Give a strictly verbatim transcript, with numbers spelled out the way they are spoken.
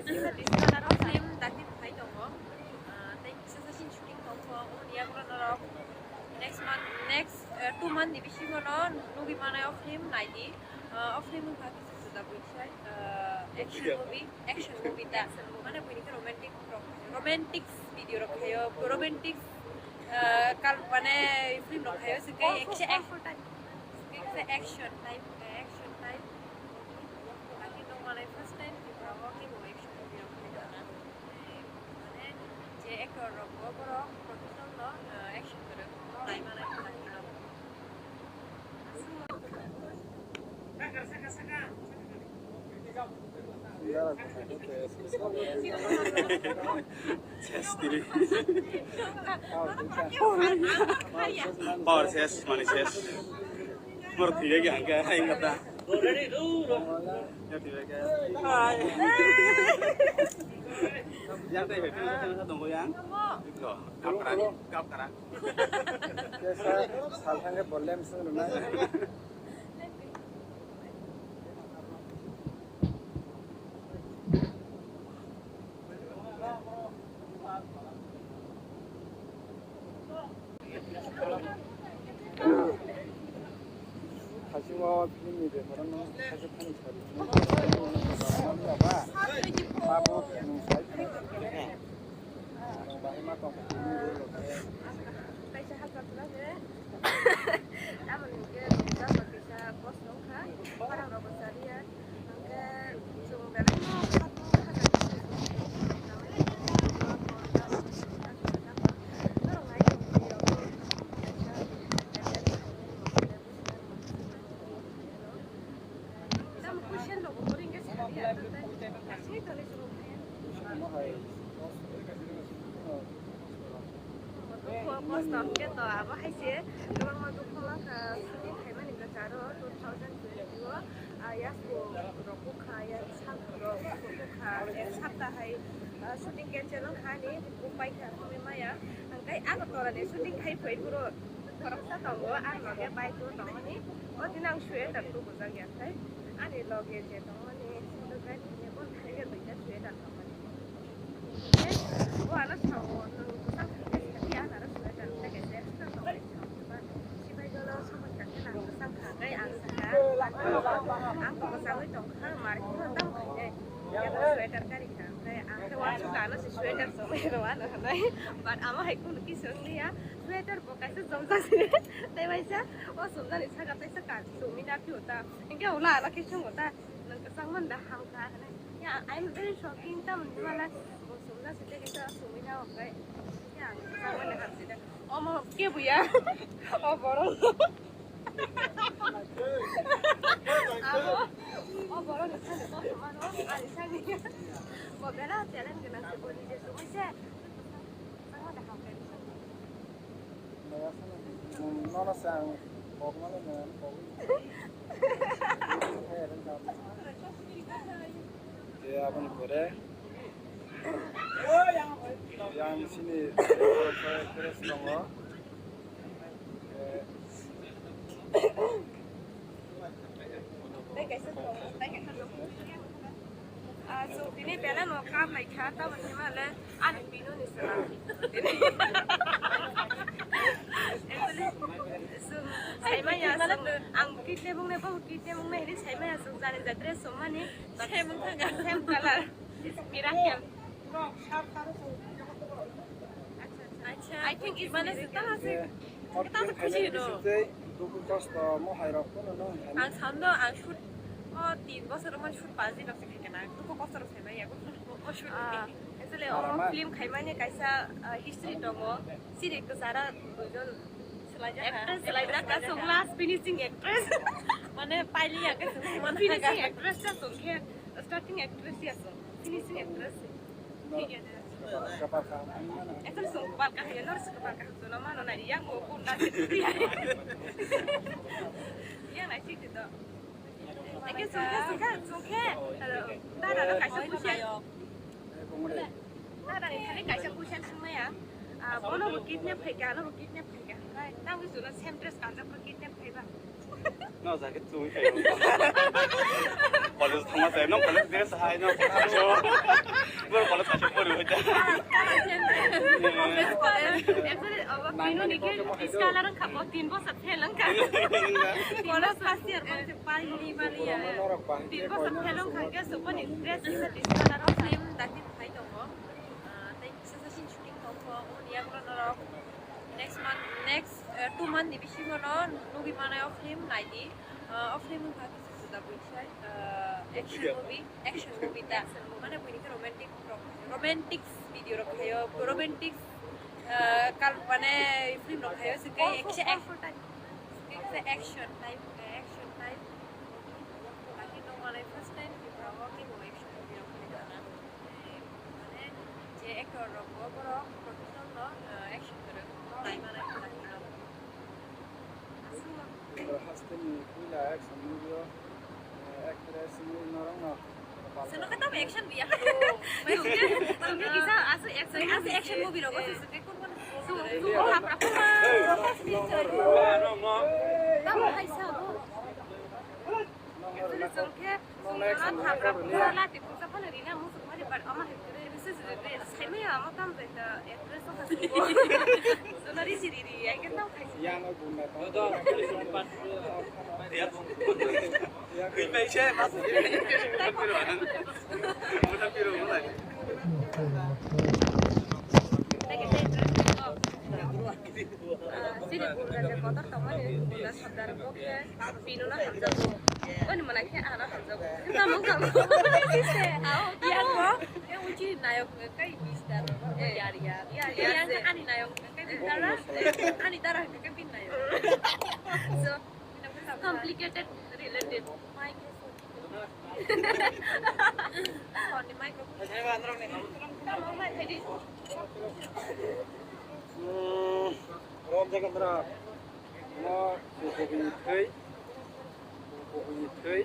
Kisa Dishonored o film datin phai tongo. Ah, tei kisa sa scene shooting tongo, oboni yagulo norok next month, next, eh, two month ni bisingo no nugwi manai o film naidi. Ah, o film wngkha kisa juda buisai, ah, action movie, action movie ta. Mane buini khe romantic rok, romantic video rok khaio, romantic, ah, kal-, mane film rok khaio, se khe action, action type, action type. Ani nung manai first time Tripura o kebo action movie rok khai tongna. Mane je actor rok bo borok professional no, ah, action kwrwng nai manai. Ses diri. Power ses, mani ses. Mor tiga ge angka, hai ngata. Ya tiga ge. Hai. Yang teh, yang teh, yang teh, tunggu yang. Kapkara, kapkara. Kesa salthangke bolem sung rwnai. Hasing wawa film ni bepar no kaisa thani sari. Ba, ba bo film sai. Ang bahai ma tong. Kaisa hapra pura de. Tamoni ke jama kisa post wngkha. Parang rogo sariya. Hingke chwng belai no Dukho kosto hwnkhe to abo hai se kwbangma dukho mankha, shooting khaimani kwcharo two thousand twenty o, ah, yasko rok bukha, ya sak rok bukha, ya sapta hai, ah, shooting cancel wngkha ani, bupai kha, wngwi maya. Hwnkhe Agartala ni shooting khai phai phuru khoroksa tongo, ang loge bike o tongmani, o din ang sweater tubujak ya khai, ani loge je tongmani, dogan ni bon thangya duita sweater tongmani. Bo ano sao, nwng bwsang thangkhe sadi, ang aro sweater tei kaisa extra tongmani sao. Sibai dolo samung tangkhe nang bwsang thangkhe ang sakha, ang to bwsangwi tongkha, market o tamo khainai. Abo sweater kari kha, onkhe ang khe uansukha ano se sweater chumui rw ano hwnwi. But amo hai kunu kisa wngliya, sweater bo kaisa chumjak se. Tei waisa o chumjani saka teisa ka chumui na phiyota. Hinkhe ulo ano khe swngo ta, nwng kwchangmani da hamkha hwnwi. Ya, I am very shocking, tamoni hwnmale bo chumjak se tei kaisa chumui na okhai. Ya, ang kwchangmani hamsi da. Omo kebo ya. O borok. Abo, o borok ni sani kotor mano, ani sani. Bo bera talent gwnang se, bo nije sumui se. Ang ma da ham kai. Nono se ang kok mano na kok. Te aboni pore yang sini terus tongo. Ah, so tini bela no kam lai kha, ta bani ma le ani pino ni sala. Actually, so, sai ma ya, so, ang kidney bung ne, bo kidney bung ne, ini sai ma ya, so, jani jatre so mani, but same color. Miracle. Acha, acha. I think it's miracle. Tamo khushi no. Dukhu kosto mohai rok phano no hwnkhai. Ang sando ang shoot o tin bosor mo shoot paji rok se khaikha na. Dukhu kosto rok sai maya. O shoot. Ah, actually o film khaimani kaisa, ah, history tongo. Siri kwchara duijon swlaijak ha. Actress swlaijak ha, so last finishing actress. Mane pailiya khe finishing actress ta songkhe, starting actress ya song. Finishing actress. Thik ase. Kapal kaham. Ekdom song kapal kaham ya, nor song kapal kaham song mano na, yang ko kun na se tu ya. Yang na sik to. Eke song khe, song khe, song khe. Dada no kaisa kusia. Dada ni thani kaisa kusia song maya. Ah, bono bo kidney phaikha, ano bo kidney phaikha. Hai, tang song no same dress kanjak bo kidney phaiba. No, jacket chumui khayo. College thangma se, no college dress hai, no college. Boro college kaisa pori hoi ta. Actually, obo kino ni ke scholar wngkha bo, tin bosor fail wngkha. College first year bo se pai ni mani ya. Tin bosor fail wngkha ke so boni dress kisa scholar wngkha. Dakin phai tongo. Ah, tei kisa sa sin shooting tongo, o ni yagulo norok next month, next, eh, two month ni bisingo no nugwi manai o film nai di. Ah, o film wngkha kisa juda buisai, ah, action movie, action movie ta. Mane buini khe romantic rok, romantic video rok khaio, romantic, ah, kal-, mane film rok khaio, se khe action, action type, se khe action type, action type. Laki no manai first time Tripura o kebo action movie rok khaio na. Mane je actor rok bo borok professional no, eh, action kwrwng nai manai laki no. Tripura hasteni puila action movie o, eh, actress wngwi norokno. Sino kata action biya. Sino kisa asu action, asu action movie rogo sino ke kun kun. Sino hapra kuma. Tamo hai sa bo. Actually song ke. Nong next time hapra pusa lati pusa phano rina musuk mani but ama hekre risi jire de saimaya ama tam jai ta actress o hasi. Sona risi riri ai ke tam khai. Yang o bunda to. Yang o bunda. Yang o bunda. Chini gunda je kotor tongmani gunda sabdar bokhe. Bino no hamjago. Oni mana khe ano hamjago. Tamo kamo. Yang mo. Yang uchi nayok kai bistar. Yar yar. Yar yar. Yang ani nayok kai bistar. Ani dara kai bin nayok. So, complicated related. My case. Oni microphone. Tamo mai phedi. Hmm, rom jaga mera. No, kukubi thei. Kukubi thei.